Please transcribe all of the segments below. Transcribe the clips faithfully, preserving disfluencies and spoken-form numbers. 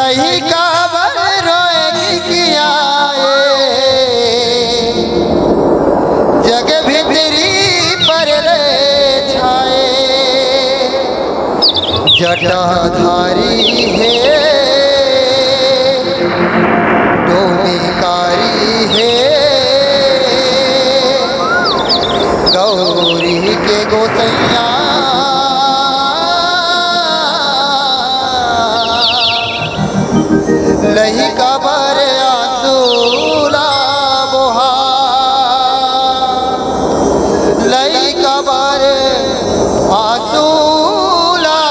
नहीं काबर रोए किकियाए, जग भीतरी परले छाए। जटाधारी हे, डोमकारी हे, गौरी के गोसैया। लइका बर आंसू ला बोहा, लइका बर आंसू ला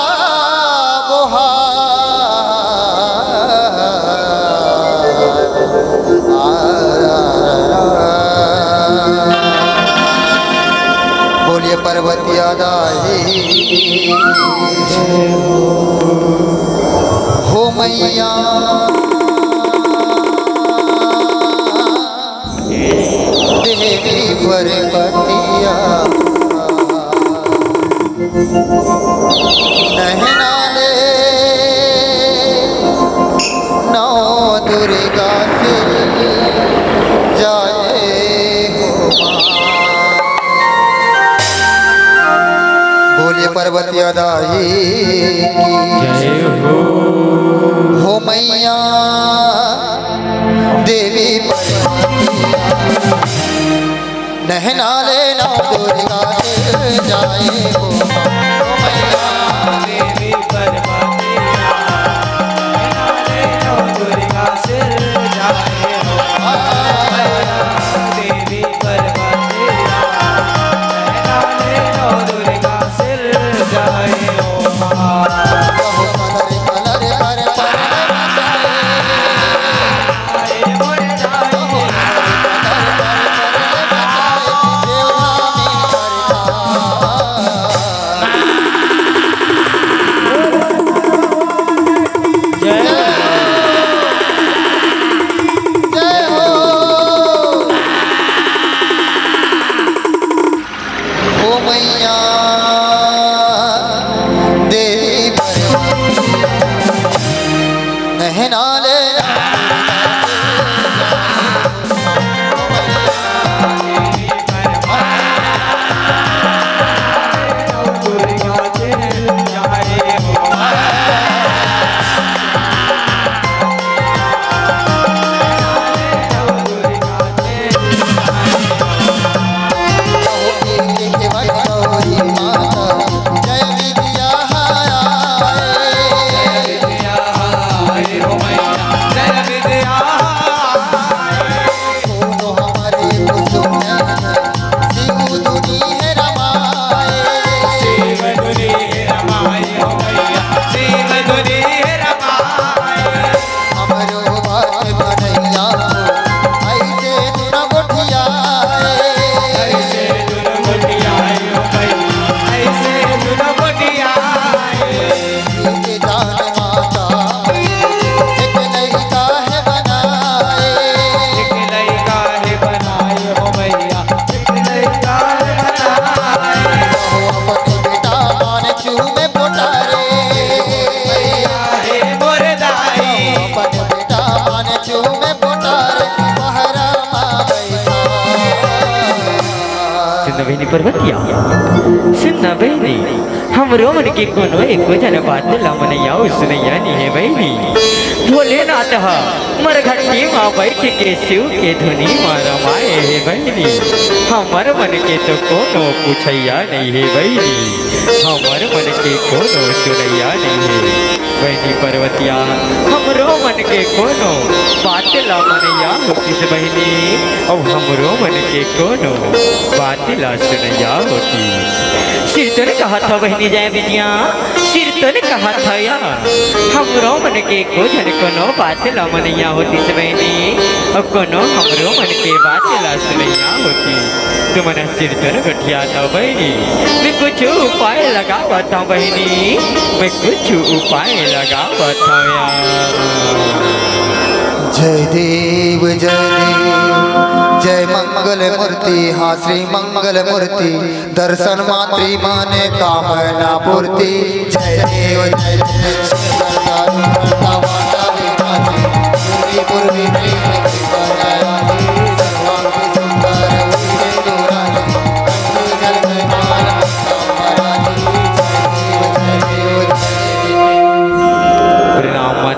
बोहा। बोलिए पर्वतिया दाई हो मैया, देवी पर्वतिया। नहना ले नौ दुर्गा सिर जाए हो माँ। बोलिए पर्वतिया दाई की जय हो। हो मैया देवी पर्वतिया, नहना ले नौ दुर्गा सिर जाए हो। देवी पर्वतिया, नहना ले नौ दुर्गा सिर जाए हो। देवी पर्वतिया, नहना ले नौ दुर्गा सिर जाए हो। ओ मैया देवी नहना ले हमरो बात मनैया हो, ऐसे तू न गोठियाए। ऐसे तू न गोठियाए हो भैया, ऐसे तू न गोठियाए। के जान माता, एक लइका हे बनाए। एक लइका हे बनाए हो भैया, एक लइका हे बनाए। हो अपने बेटा मान छू में पोटारे। भैया हे मोर दाई। अपन बेटा मान छू में पोटारे, पहरा मा बैठा। सुन बहिनी पर्वतिया, सुन बहिनी, हमरो मन के कोनो एको झन बात ला मनैया अउ सुनैया नइ हे बहिनी। भोलेनाथ ह मरघट्टी मा बैठ के शिव के धुनी मा रमाए हे बहिनी। हमर मन के तो कोनो पुछैया नइ हे बहिनी, हमर मन के कोनो सुनैया नइ हे। बहिनी पर्वतिया, हमरो मन के कोनो बात ला मनैया होतिस बहिनी, अउ हमरो मन के कोनो बात ला सुनैया होतिस। सिरतोन कहत हव बहिनी जय बिटिया, सिरतोन कहत हव या, हमरो मन के को झन कोनो बात ला मनैया होतिस बहिनी, अउ कोनो हमरो मन के बात ला सुनैया होतिस। तुमन सिरतोन गोठियात हव बहिनी, मैं कुछ उपाय लगावत हव बहिनी, मैं कुछ उपाय लगावत हव यार। जय देव जय देव, जय मंगल मूर्ति, हाँ श्री मंगल मूर्ति, दर्शन मात्र मन कामना पूर्ति। जय देव जय देव, जय सरदार, सरदार,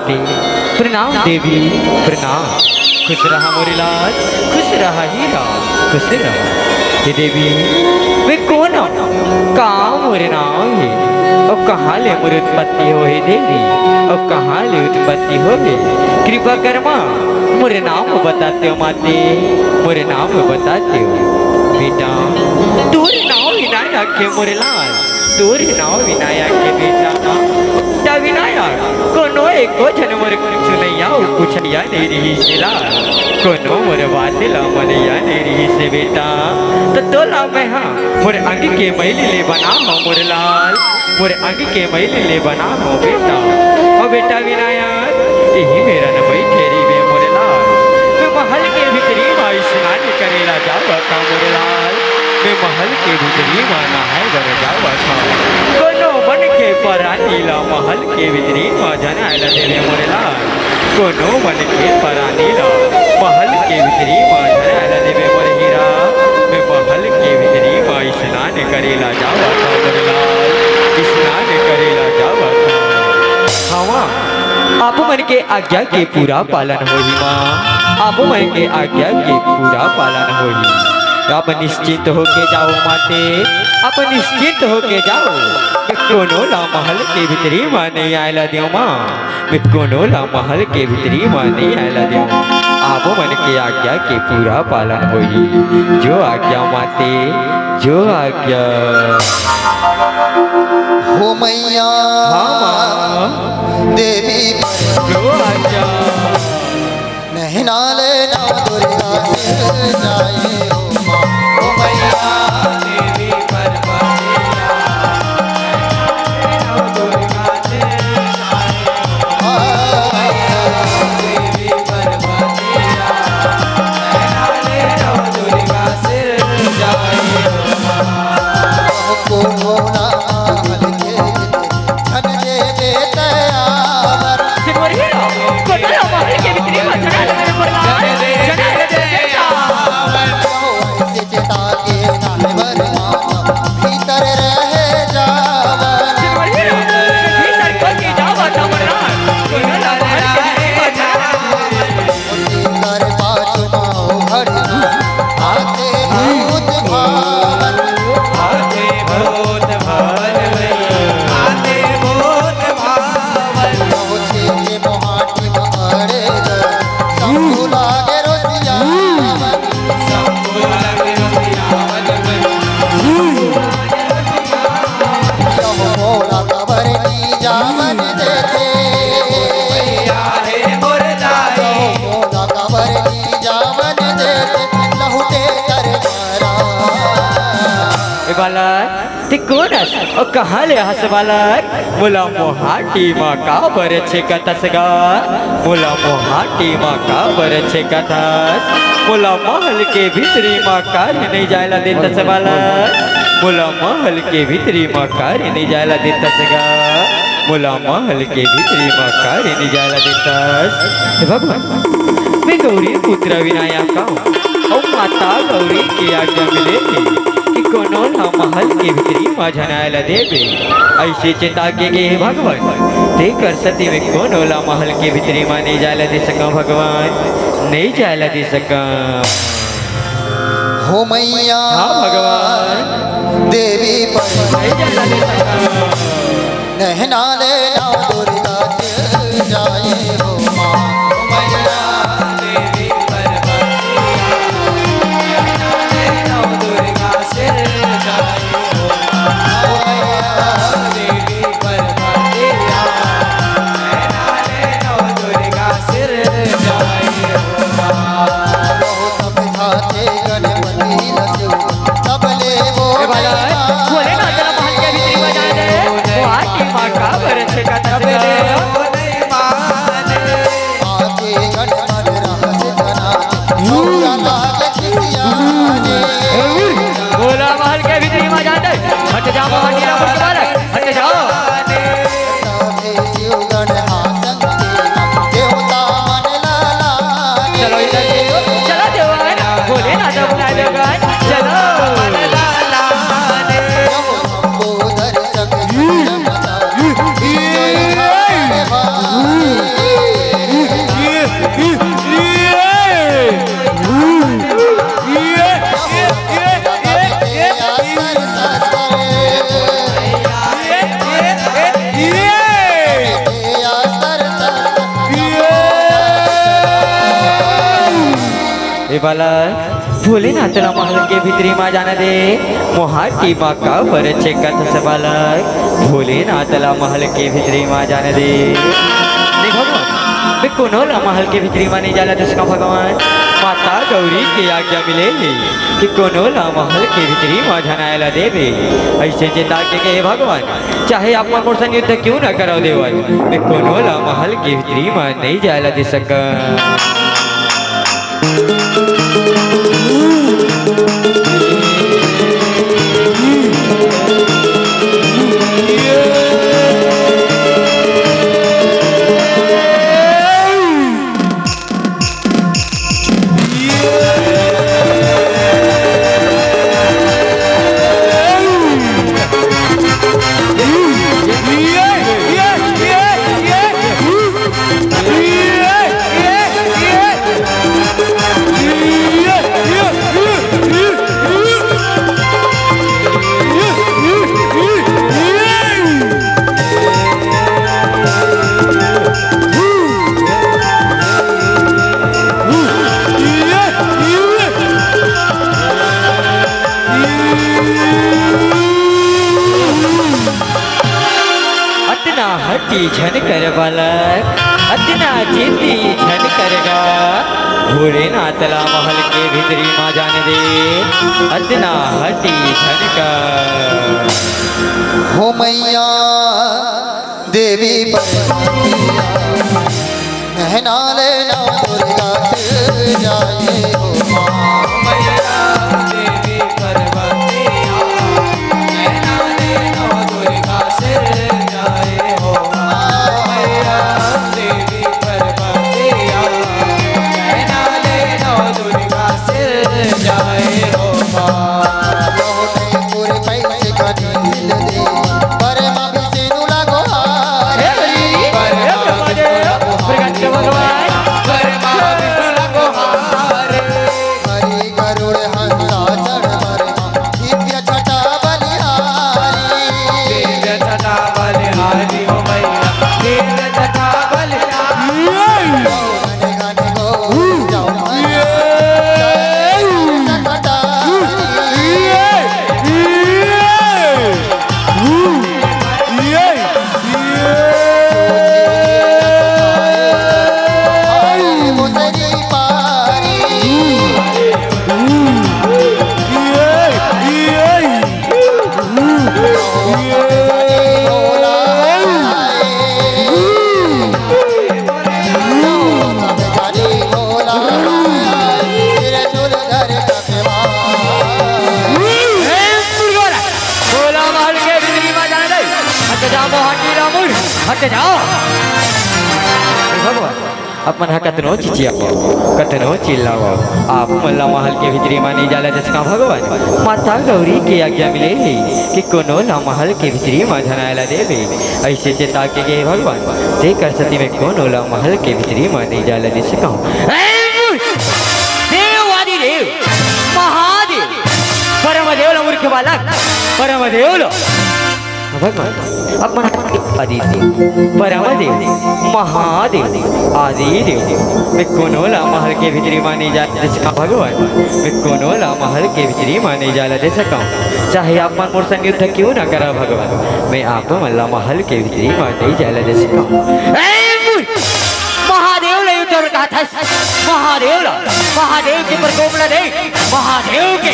प्रणाम देवी, प्रणाम। खुश रहा मोरे लाल, खुश रहा हीरा, खुश रहा। हे देवी, मैं कोन हंव? का मोर नाम हे? अउ कहाँ ले मोर उत्पत्ति होहे देवी? अउ कहाँ ले उत्पत्ति होहे? कृपा कर माँ, मोर नाम बता देव माते, मोर नाम बता देव। बेटा, तोर नाम विनायक हे मोर लाल, तोर नाम विनायक हे बेटा। त विनायक, कोनो एको झन मोर सुनइया अउ पुछइया नइ रिहिस हे लाल, कोनो मोर बात ला मनइया नइ रिहिस हे बेटा। त तोला मैं हा मोर अंग के मइली ले बना हंव मोर लाल, मोर अंग के मइली ले बना हंव बेटा। अउ बेटा विनायक, इही मेर न बइठे रहिबे मोर लाल, मैं महल के भीतरी म स्नान करे ला जावत हंव मोर लाल, मैं महल के भीतरी म नहाय बर जावत हंव। कोनो मन के परानी ला महल के भीतरी म झन आय ला देबे मोर लाल, कोनो मन के परानी ला महल के भीतरी म झन आय ला देबे मोर हीरा, मैं महल के भीतरी म स्नान करे ला जावत हंव मोर लाल, स्नान करे ला जावत हंव। हवा, आप मन के आज्ञा के पूरा पालन होही माँ, आप मन के आज्ञा के पूरा पालन होही। आप निश्चिंत होके जाओ माते, आप निश्चिंत होके जाओ। मैं कोनो ला महल के भीतरी म नइ आय ला देव माँ, मैं कोनो ला महल के भीतरी म नइ आय ला देव। आप मन के आज्ञा के पूरा पालन होही। जो आज्ञा माते, जो आज्ञा। हो मैया हाँ माँ। देवी जो आज्ञा। नैना ले नव दुर्गा सिर जाए हो माँ। हो मैया देवी पार्वतिया। नैना ले नव दुर्गा सिर जाए हो माँ। मैया देवी पार्वतिया। नैना ले नव दुर्गा सिर जाए हो माँ। हमको भोला महल के भीतर झन दे देते आवर। सिमरिया, कोटला महल के भीतरी म झन दे देते आवर। झन दे देते आवर। ऐसे चेता के नाम बर माता भीतर रह जावर। सिमरिया, भीतर खोल के जावा तमन्ना। कोटला महल के भीतरी म झन दे देते आवर। कर पाछू माओ हरिया, आते भूत भावन। आते भूत भावन, आते भूत भावन। पहुँचे के मोहाटी मारे ग, शंभू लागे रोसियावन। शंभू लागे रोसियावन। यहो मोला कबर नी जावन देते। भैया हे मोर दाई। यहो मोला कबर नी जावन देते, लहुटे कर मारा। ए बालक, ते कोन हस अउ कहाँ ले हस बालक? मोला मोहाटी म काबर छेकत हस गा? मोला मोहाटी म काबर छेकत हस? मोला महल के भीतरी म काहे नइ जाय ला देत हस बालक? मोला महल के भीतरी म काहे नइ जाय ला देत हस गा? मोला महल के भीतरी म काहे नइ जाय ला देत हस? हे भगवान, मैं गौरी पुत्र विनायक हंव, अउ माता गौरी के आज्ञा मिले हे कि कोनो ला महल के भीतरी म झन आय ला देबे। अइसे चेता के गे हे भगवान, तेकर सेती मैं कोनो ला महल के भीतरी म नइ जाय ला दे सकंव भगवान, नइ जाय ला दे सकंव। हो मैया हाँ भगवान। देवी पर नइ जाय ला दे सकंव। नैना ले नव दुर्गा सिर जाए हो माँ। मैया देवी पार्वतिया। नैना ले नव दुर्गा सिर जाए हो माँ। देवी पार्वतिया। नैना ले नव दुर्गा सिर जाए हो माँ। समझाते गणपति लक्ष्मी सबले वो ए बालक, भोलेनाथ ला महल के भीतरी म जाय दे। वो आके माँ का बरस का तसगा। बालक, भोलेनाथ ला महल के भीतरी मा जाना दे। मोहाटी मा काबर चेकत हस बालक, भोलेनाथ ला महल के भीतरी मा जाना दे। नहीं भगवान, मैं कोनो ला महल के भीतरी मा नहीं जाना दे सकंव भगवान। माता गौरी के आज्ञा मिले हे कि कोनो ला महल के भीतरी मा झन आए ला देबे। अइसे चेता के कहे भगवान, चाहे आप मन मोर संग युद्ध क्यों न करव देवर, मैं कोनो ला महल के भीतरी मा नहीं जाए ला दे सकंव। अतना हटी झन कर बालक, अतना जिद्दी झन कर गा। भोलेनाथ ला महल के भीतरी मा जान दे, अतना हटी झन कर। हो मैया देवी पार्वती, नैना ले नौ दुर्गा सिर जाए हो माँ। मैया देवी पार्वती, नैना ले नौ दुर्गा सिर जाए हो माँ। मैया देवी पार्वती, नैना ले नौ दुर्गा सिर जाए हो माँ। लौटैपुर पैसे कनी दिल दे, परमा विष्णु ला गोहार। हे हरि, परमा हे विष्णु ला गोहार। प्रगट भगवान। परमा विष्णु ला गोहार। हरि गरुड़ हंसा चढ़ परमा, दिव्य छटा बलिहारी। दिव्य छटा बलिहारी हो मैया, दिव्य छटा बलिहारी। भोला महल के भीतरी मा जाना दे। हट जा मोहाटी रामुड़, हट जा। भगवान, आप मन ह कतनो चिचियावव, कतनो चिल्लावव, आप मन ला महल के भीतरी मा नहीं जाय ला दे सकंव भगवान। माता गौरी के आज्ञा मिले हे कि कोनो ला महल के भीतरी मा झन आय ला देबे। अइसे चेता के गे भगवान, तेकर सेती मैं कोनो ला महल के भीतरी मा नहीं जाय ला दे सकंव। ए, देव आदि देव, महादेव, परमदेव ला मूर्ख बालक, परमदेव ला। भगवान, अपन आदिदेव, परमदेव, महादेव, आदिदेव, मैं कोनो ला महल के भीतरी मा नहीं जाय ला दे सकंव भगवान, मैं कोनो ला महल के भीतरी मा नहीं जाय ला दे सकंव। चाहे आप मन मोर संग युद्ध क्यों ना करा भगवान, मैं आप मन ला महल के भीतरी मा नहीं जाय ला दे सकंव। ए, महादेव ला युद्ध बर कहत हस, महादेव ला, महादेव के प्रकोप ला देख, महादेव के।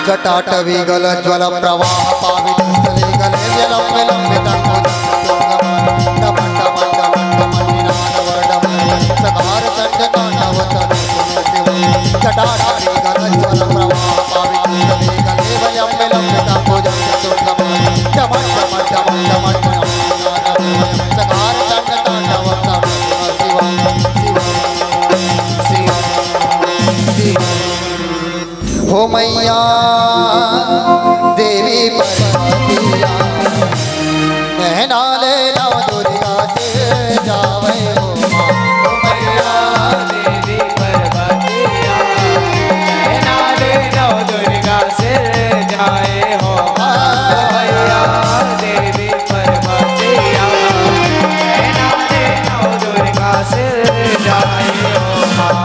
जटाटवी गल ज्वल प्रवाह पावित स्थले गले लंबे लंबे तंबू टमन टमन टमन टमन टमन निनाद वर्धमान सकार चंड तांडव तनु सुनो शिव। जटाटवी गल ज्वल प्रवाह पावित स्थले गले लंबे लंबे तंबू टमन टमन टमन टमन टमन टमन निनाद वर्धमान सकार चंड तांडव तनु सुनो शिव। शिव, शिव, शिव। हो मैया देवी पार्वती, नैना ले नौ दुर्गा सिर जावे हो माँ। हो मैया देवी पार्वती, नैना ले नौ दुर्गा सिर जाए हो माँ। हो मैया देवी पार्वती, नैना ले नौ दुर्गा सिर जाए हो माँ।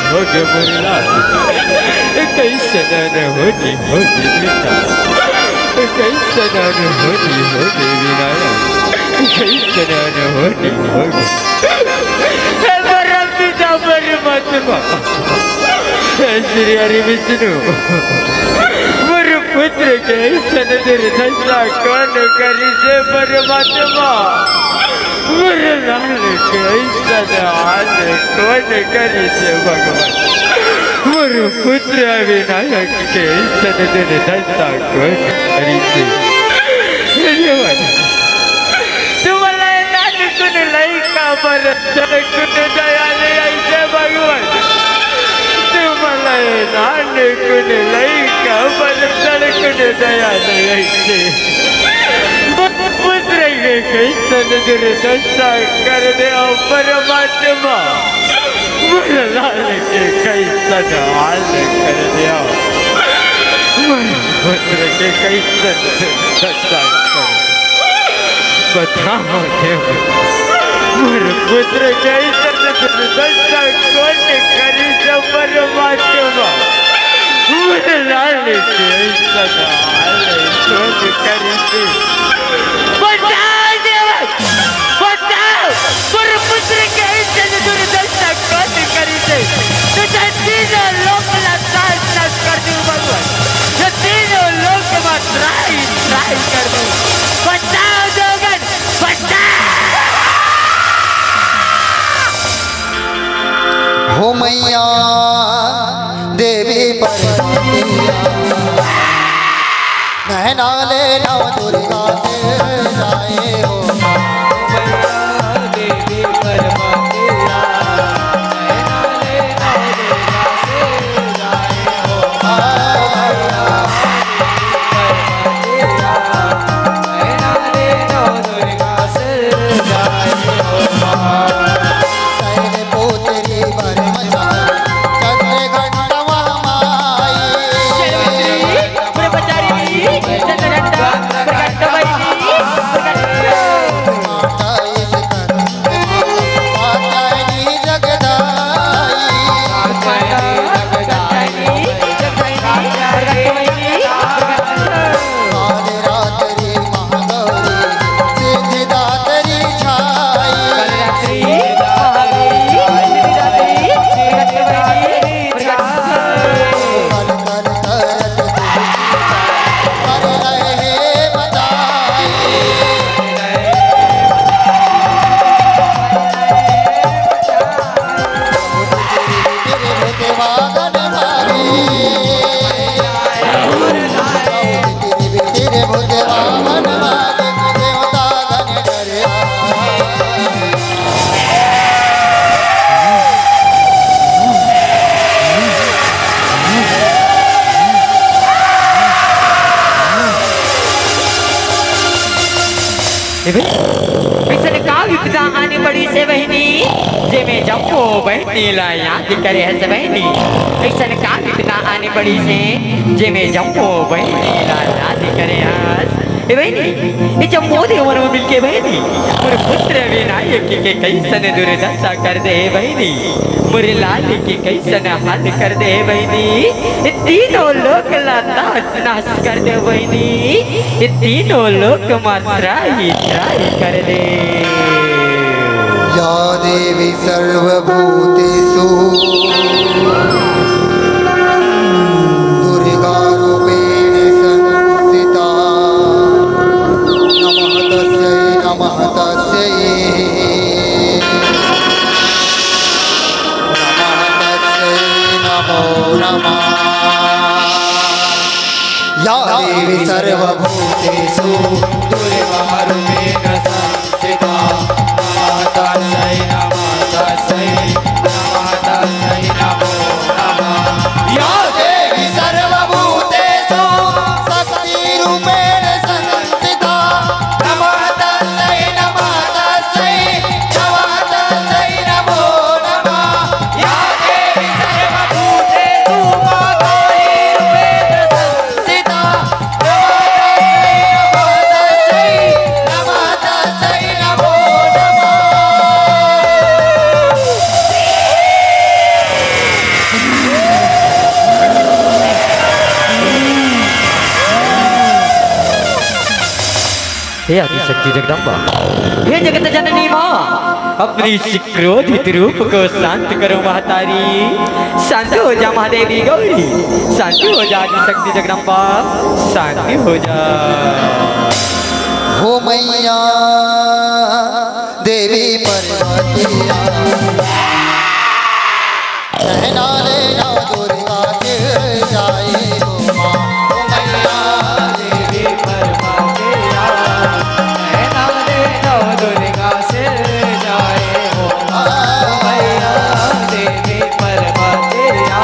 होगे मुरला, कइसन अनहोनी होगे बेटा, कइसन अनहोनी होगे विनायक, कइसन अनहोनी होगे। हे परम पिता परमात्मा, हे श्री हरि विष्णु, मोर पुत्र के अइसन दुर्दशा कोन करिस हे परमात्मा? मोर लाल के अइसन हाल कोन करिस हे भगवान? मोर पुत्र विनायक के अइसन दुर्दशा कोन करिस हे? हे देवन, तुमन ला नानकुन लइका बर तड़कुन दया नइ आइस हे भगवान। तुमन ला नानकुन लइका बर तड़कुन दया नइ आइस हे। पुत्र के कइसन दुर्दशा कर दे परमात्मा। मोर लाल के कइसन हाल कर दे। मोर पुत्र के कइसन दुर्दशा कर दे। बताओ देव, मोर पुत्र के अइसन दुर्दशा कोन करिस परमात्मा? मोर लाल के अइसन हाल कोन करिस? बताओ देव, बताओ, मोर पुत्र के अइसन दुर्दशा कोन करिस? तुझे तीनों लोक ला तहस नहस कर दूं भगवान, ये तीनों लोक मा त्राहि त्राहि कर दूं। बताओ देवगन, बताओ। हो मैया देवी पार्वती, नैना ले नव दुर्गा से जाए हो। ए भाई, अइसन का विपदा आने पड़िस हे बहिनी, जेमे जम्मो बहिनी ला याद करे हस बहिनी? अइसन का विपदा आने पड़िस हे, जेमे जम्मो बहिनी ला याद करे हस? ए बहिनी, ए जम्मो देव मन मिलके बहिनी, मोर पुत्र विनायक के कइसन दुर्दशा कर दे हे बहिनी, मोर लाल के कइसन हाल कर दे हे बहिनी, ए तीनों लोक ला तहस नहस कर दे बहिनी, ए तीनों लोक मा त्राहि त्राहि कर दे। या देवी सर्वभूतेषु दुर्गारूपेण संस्थिता। नमः तस्यै, नमः तस्यै। नमः तस्यै, नमो नमः। या देवी सर्वभूतेषु दुर्गारूपेण संस्थिता। नमः तस्यै, नमः तस्यै, नमः तस्यै, नमो नमः। या देवी सर्वभूतेषु शक्तिरूपेण संस्थिता। नमः तस्यै, नमः तस्यै, नमः तस्यै, नमो नमः। या देवी सर्वभूतेषु मातारूपेण संस्थिता। नमः तस्यै, नमः तस्यै, हे आदिशक्ति जगदम्बा, हे जगत जननी माँ, अपने इस क्रोधित रूप को शांत करो महतारी। शांत हो जा महादेवी गौरी, शांत हो जा आदिशक्ति जगदम्बा, शांत हो जा। हो मैया देवी पार्वतिया, नैना ले नौ दुर्गा सिर जाए हो माँ। हो मैया देवी पार्वतिया, नैना ले नौ दुर्गा सिर जाए हो माँ। हो मैया देवी पार्वतिया,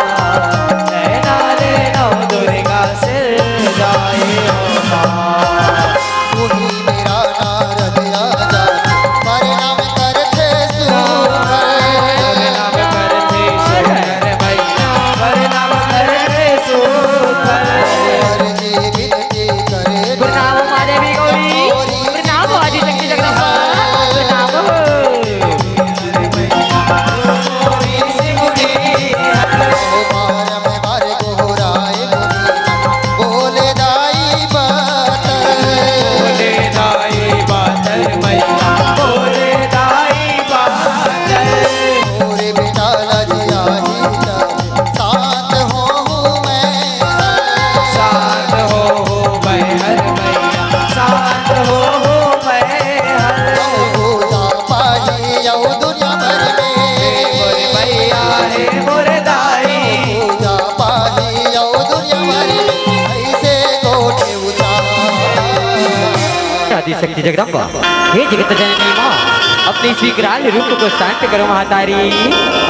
नैना ले नौ दुर्गा सिर जाए हो माँ। उही बेरा नारद आजा, प्रणाम करथे सुकर। प्रणाम करथे सुकर मैया, प्रणाम करथे सुकर। अर्जी विनती करे प्रणाम माँ देवी गौरी, प्रणाम आदिशक्ति जगदम्बा, प्रणाम हो। बोले दाई बातर। बोले दाई बातर मैया, बोले दाई बातर। मोरे बेटा लजिया ही त शांत हो हूँ मैं। शांत हो हूँ मैं हर मैया, शांत हो हूँ मैं हर। पूजा पाही यौ दुनिया भर में। हे मोर मैया, हे मोर दाई। पूजा पाही यौ दुनिया भर में, ऐसे गोठे उतार। आदिशक्ति जगदम्बा, हे जगत जननी माँ, अपने इस विकराल रूप को शांत करो महतारी,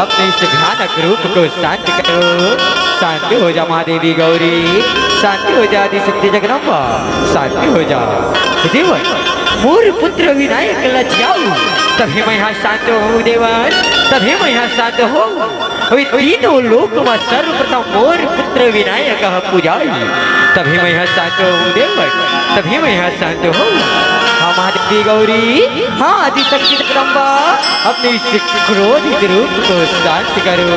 अपने इस भयानक रूप को शांत करो। शांत हो जा महादेवी गौरी, शांत हो जा आदिशक्ति जगदम्बा, शांत हो जा। देवर, मोर पुत्र विनायक लजियाऊ, तभी मैं यहाँ शांत हूँ देवर, तभी मैं यहाँ शांत हूँ। अभी तीनों लोक में सर्वप्रथम मोर पुत्र विनायक ह पूजाई, तभी मैं यहाँ शांत हूँ देवर, तभी मैं यहाँ शांत हूँ। हाँ महादेवी गौरी, हाँ आदिशक्ति जगदम्बा, अपने इस क्रोधित रूप को शांत करो।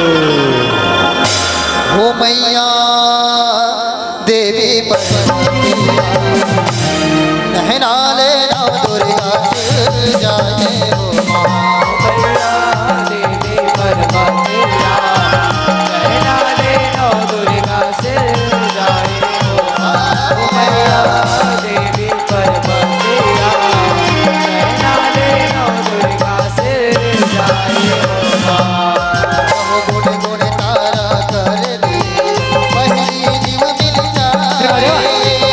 हो मैया देवी पार्वती, नहना ले नौ दुर्गा सिर जाए हो माँ। मैया देवी पार्वती, नहना ले नौ दुर्गा सिर जाए हो माँ। मैया देवी पार्वती, नहना ले नौ दुर्गा सिर जाए हो माँ। गुण गुण तारा कर दे, पहिली जीव मिल जाए। अरे वाह,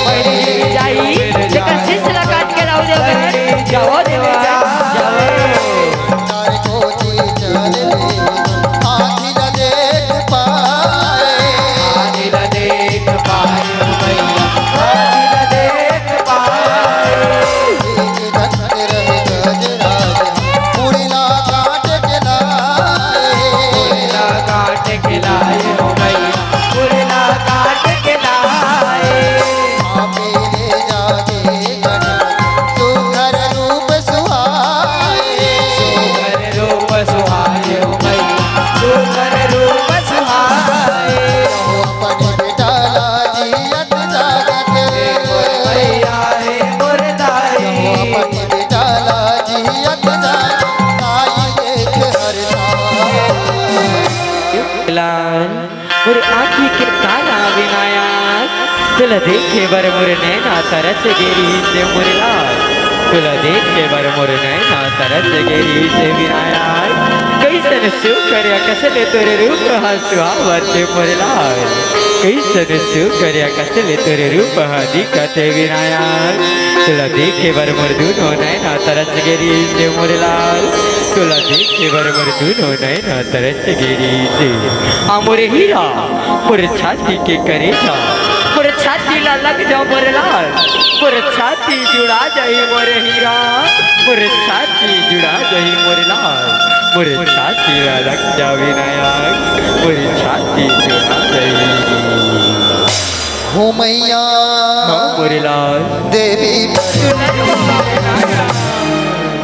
पहिली जीव मिल जाए। जेकर शीश ला काट के लाओ देवघर, जाओ देवघर, जाओ। तार को जी चल दे, आँखी न देख पाए। आँखी न देख पाए, भैया, आँखी न देख पाए। एक दंत रहे गजराज, मुड़िला काट के लाए। मुड़िला काट के लाए हो भैया, मुड़िला काट के लाए। आपे ले जाके गढ़, सुघर रूप सुहाए। सुघर रूप सुहाए हो भैया, सुघर रूप सुहाए। हो अपन बेटा ला जियत जागत। हे मोर भैया, हे मोर दाई। हो अपन बेटा ला जियत जागत, दाई देख हर साल। लाल, मोर आँखी के तारा विनायक, तुला देखे बर मोर नैना तरस गे रिहिसे मोर लाल, तुला देखे बर मोर नैना तरस गे रिहिसे विनायक। कइसन सुघर अकस ले तोर रूप ह सुहावत हे मोर लाल, कइसन सुघर अकस ले तोर रूप ह दिखत हे विनायक। तुला देखे बर मोर दूनों नैना तरस गे रिहिसे मोर लाल, तुला देखे बर मोर दूनों नैना तरस गे रिहिसे। आ मोर हीरा, मोर छाती के करेजा, मोर छाती ला लग जा मोर लाल, मोर छाती जुड़ा जाही मोर हीरा, मोर छाती जुड़ा जाही मोर लाल, मोर छाती ला लग जा विनायक, मोर छाती जुड़ा जाही। हो मैया हाँ, मोर लाल। देवी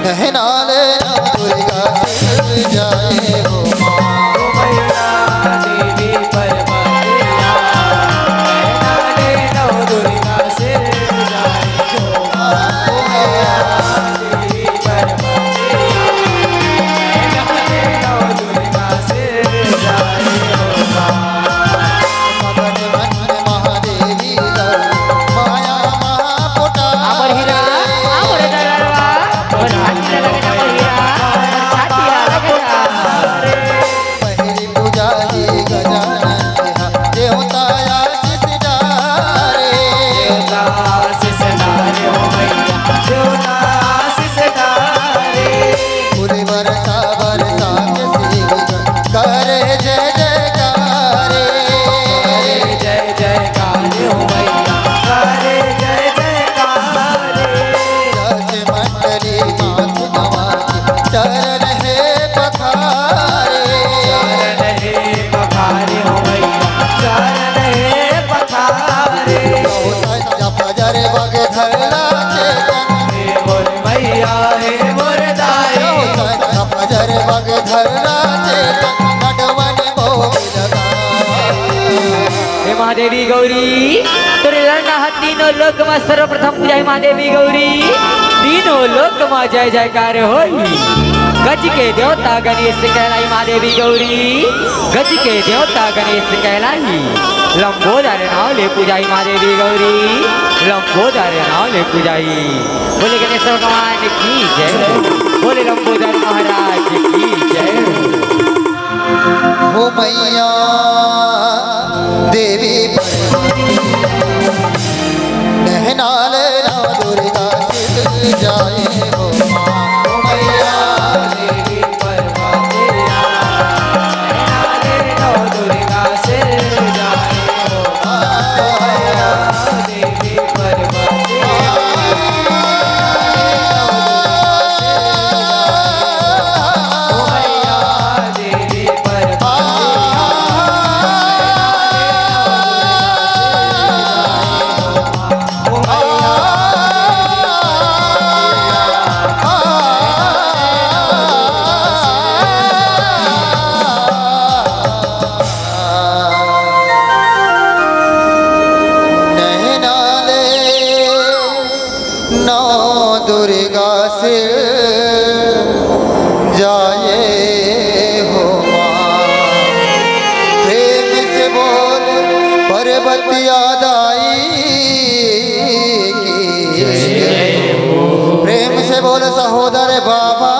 नहना ले नौ दुर्गा सिर जाए हो माँ। हो मैया देवी पार्वतिया, नहना ले नौ दुर्गा सिर जाए हो माँ। हो मैया बग धरला चेतन, हे मोर मैया, हे मोर दाई। संग फजर बग धरला चेतन, नटवन मोग लगा। हे महादेवी गौरी, तोरे ललना ह तीनों लोक म सर्वप्रथम पूजा हे महादेवी गौरी। तीनों लोक म जय जयकार होई। गज के देवता गणेश कहलाई महादेवी गौरी, गज के देवता गणेश कहलाई। लंबोदर नाव ले पूजाई महादेवी गौरी, लंबोदर नाव ले पूजाई। बोले गणेश भगवान की जय, बोले लंबोदर महाराज की जय। हो मैया देवी नहनाल ना दुर्गा सिर जाए हो माँ। हो मैया देवी नैना ले नौ दुर्गा सिर जाए हो माँ। प्रेम से बोल पर्वतिया दाई की। प्रेम से बोल सहोदर बाबा